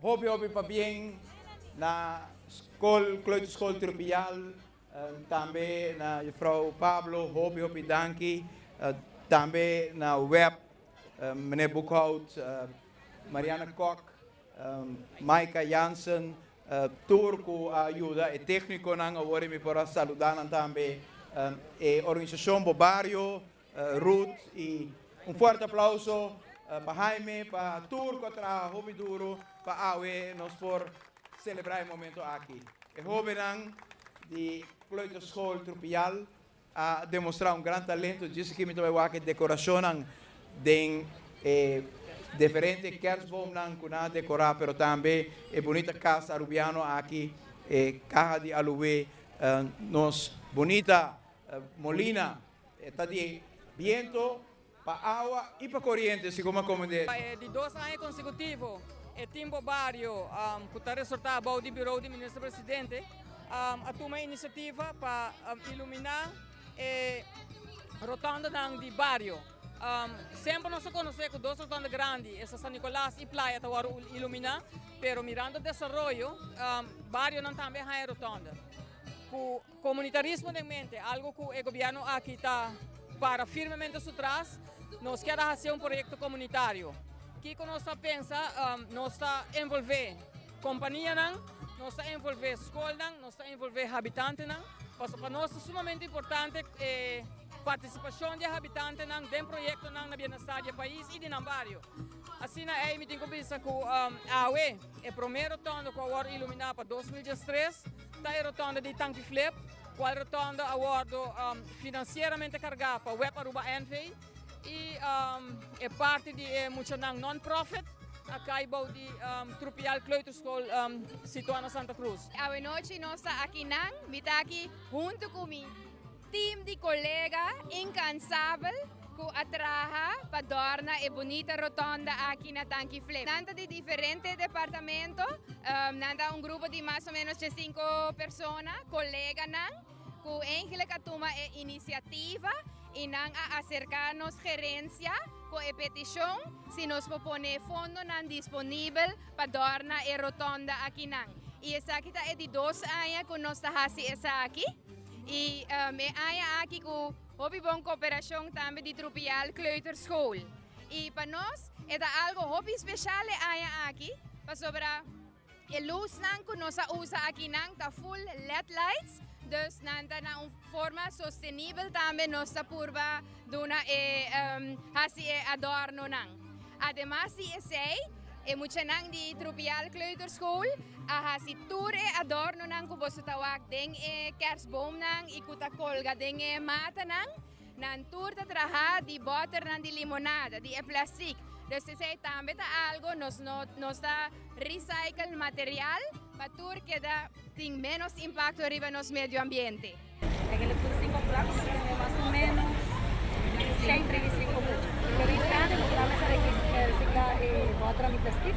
Hopi hopi pabien na skol, Kleuterschool Trupial, tambe na juffrouw Pablo, hopi hopi danki. Tambe na WEB, meneer Boekhout, Marianne Kok, Maika Jansen, tur ku a yuda e téknikonan, awor mi por a saludá nan tambe, e organisashon Bo Bario, Ruth i un fuerte aplouso pa Jaime, pa tur ku a traha hopi duru pa awe nos por selebrá e momento aki. E hóbennan di Kleuterschool Trupial a demostrá un gran talento. Djis aki mi ta bai wak e dekorashonnan den e diferente kerstboomnan ku nan a dekorá, pero tambe e bunita kas arubiano aki, e kaha di aluwe, nos bunita molina ta di biento pa awa i pa koriente, segun mi a komprendé. Pa e di 2 aña konsekutivo, e Team Bo Bario, ku ta resortá bou di Bureau di Minister Presidente, a tuma inisiativa pa iluminá e rotondanan di bario. Semper nos a konosé ku dos rotonda grandi, esta San Nicolas i Playa, ta wòrdu iluminá, pero mirando desaroyo, barionan tambe a haña rotonda. Ku komunitarismo den mente, algu ku e gobièrnu aki ta para firmemente su tras, nos ke hasi un proyekto komunitario. Kiko nos ta pensa? Nos ta envolvé kompanianan, nos ta envolvé skolnan, nos ta envolvé habitantenan. Pa nos ta sumamente importante partisipashon di habitantenan den proyektonan na bienestar di pais i di nan bario. Asina ei mi tin ku bisa ku awe e promé rotonda ku a wòrdu iluminá pa 2013 ta e rotonda di Tanki Flip, kual rotonda a wòrdu finansieramente kargá pa WEB Aruba NV i e parti di e muchanan non-profit a kai bou di Trupial Kleuterschool situá na Santa Cruz. Awe nochi nos ta akinan, mi ta aki huntu ku mi team di kolega inkansabel ku a traha pa dòrna e bunita rotonda aki na Tanki Flip. Nan ta di diferente departamento, nan ta un grupo di mas o ménos 5 persona, koleganan, ku eigenlijk a tuma e inisiativa i nan a aserká nos gerensia ku e petishon si nos por pone fondonan disponibel pa dòrna e rotonda akinan. I esaki ta e di 2 aña ku nos ta hasi esaki. I e aña aki ku hopi bon kooperashon tambe di Trupial Kleuterschool. I pa nos e ta algu hopi spesial e aña aki, pasobra e lusnan ku nos a usa akinan ta full LED lights, dus nan ta na un forma sostenibel tambe nos ta purba duna e hasi e adornonan. Ademas di esei, e muchanan di Trupial Kleuterschool a hasi tur e adornonan ku boso ta wak den e kerstboomnan i ku ta kolga den e matanan. Nan tur ta traha di bòternan di limonada, di e plastic. Dus esei tambe ta algu nos no nos ta recycle material pa tur keda tin menos impakto riba nos medio ambiente. Eigenlijk tur 5 klas, mas o menos 135 mucha. Pero instante, nos tambe ta resiklá e bòter di plastic.